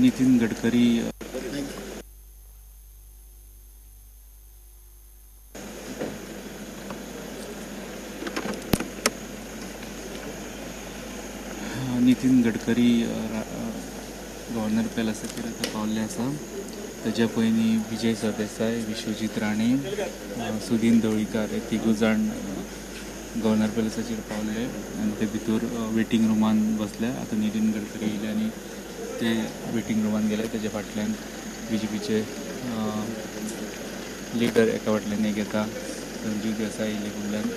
Nitin Gadkari Nitin Gadkari governor पॅलसाचेर आतां पावल्ले आसा. ताच्या पयलीं विजय सरदेसाय, विश्वजीत राणे, सुदीन ढवळीकर हे तिगूय जाण गव्हर्नर पॅलसाचेर पावल्ले आनी ते भितर वेटींग रुमान बसले. आतां नितीन गडकरी येयले आनी ते वेटींग रुमान गेले. ताच्या फाटल्यान बीजेपीचे लिडर एका फाटल्यान एक येता. संजीव देसाय येयले फुडल्यान,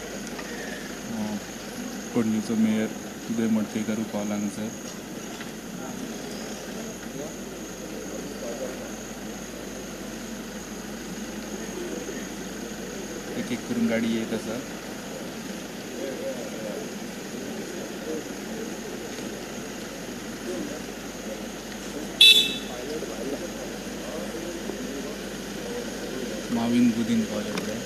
पणजेचो मेयर उदय मडकयकार पावला हांगासर. एक एक करून गाडी येत आसा. माविन गुदीन पावले फुडें.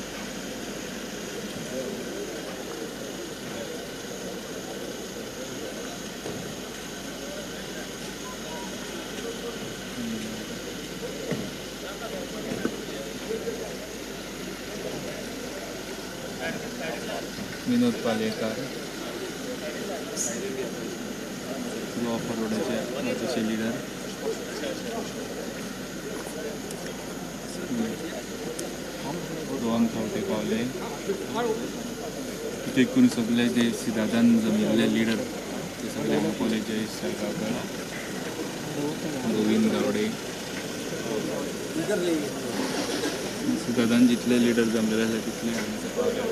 विनोद पालयेकर, गोवा फॉरवर्डाचे आतांचे लिडर. रोहन खंवटे पावले. एक करून सगळे जे सिदादान जमिल्ले लिडर ते सगळे हांगा पावले. जयेश साळगांवकर, गोविंद गावडे, सिदादान जितले लिडर जमलेले आसा तितले हांगासर पावले.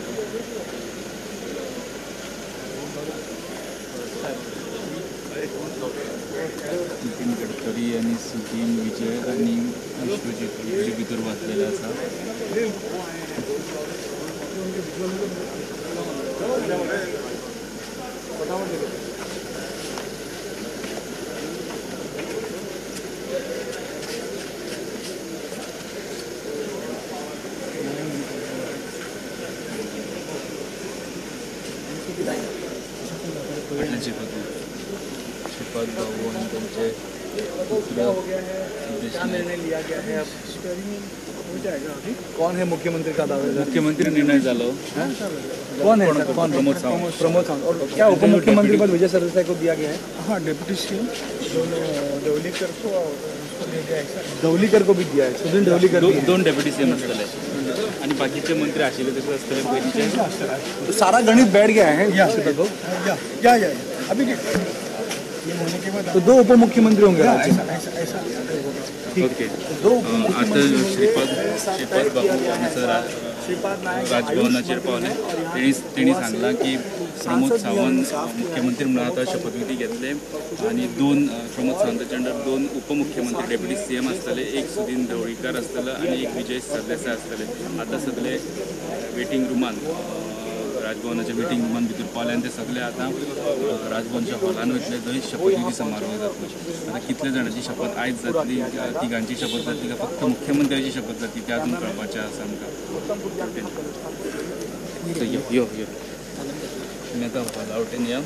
नितीन गडकरी आनी सुदीन विजय आनी विश्वजीत ऑलरेडी भितर बसलेले आसा. श्रीपाद बाबू आणि त्यांचे पुत्र सिद्धेश निर्णय लिया गया है. अब हो जाएगा. अभी कौन है मुख्यमंत्री का दावेदार? मुख्यमंत्री निर्णय झालो. कौन है सर? कौन? प्रमोद सावंत. प्रमोद सावंत. और क्या उप मुख्यमंत्री पद विजय सरदेसाई को दिया गया है? हाँ, डेप्यूटी सीएम दोनों ढवळीकर को और उसको दिया गया है. ढवळीकर को भी दिया है, सुधीर ढवळीकर. दोन डेप्युटी सीएम आसतले आणि बाकीचे मंत्री आशिल्ले तशे आसतले पयलींचे. तो सारा गणित बैठ गया है. या या या अभी ये होने के बाद तो दो उप मुख्यमंत्री होंगे राज्य में. ऐसा ऐसा ओके. आता श्रीपाद बाबू हांगासर राजभवनाचेर पावले. तेणी सांगलां की प्रमोद सावंत मुख्यमंत्री म्हणून आतां शपथविधी घेतले आनी दोन प्रमोद सावंताच्या अंडर दोन उपमुख्यमंत्री डेप्युटी सीएम आसतले. एक सुदीन ढवळीकर आसतलो आनी एक विजय सरदेसाय आसतले. आतां सगळे वेटींग रुमान, राजभवनाच्या वेटींग रुमान भितर पावले आनी ते सगळे आतां राजभवनच्या हॉलान वयतले थंय शपथविधी समारोह जातलो. आतां कितले जाणांची शपथ आयज जातली, तिगांची शपथ जातली काय फक्त मुख्यमंत्र्याची शपथ जातली तें अजून कळपाचें आसा आमकां. यो यो यो तुमी आतां हॉला वटेन या.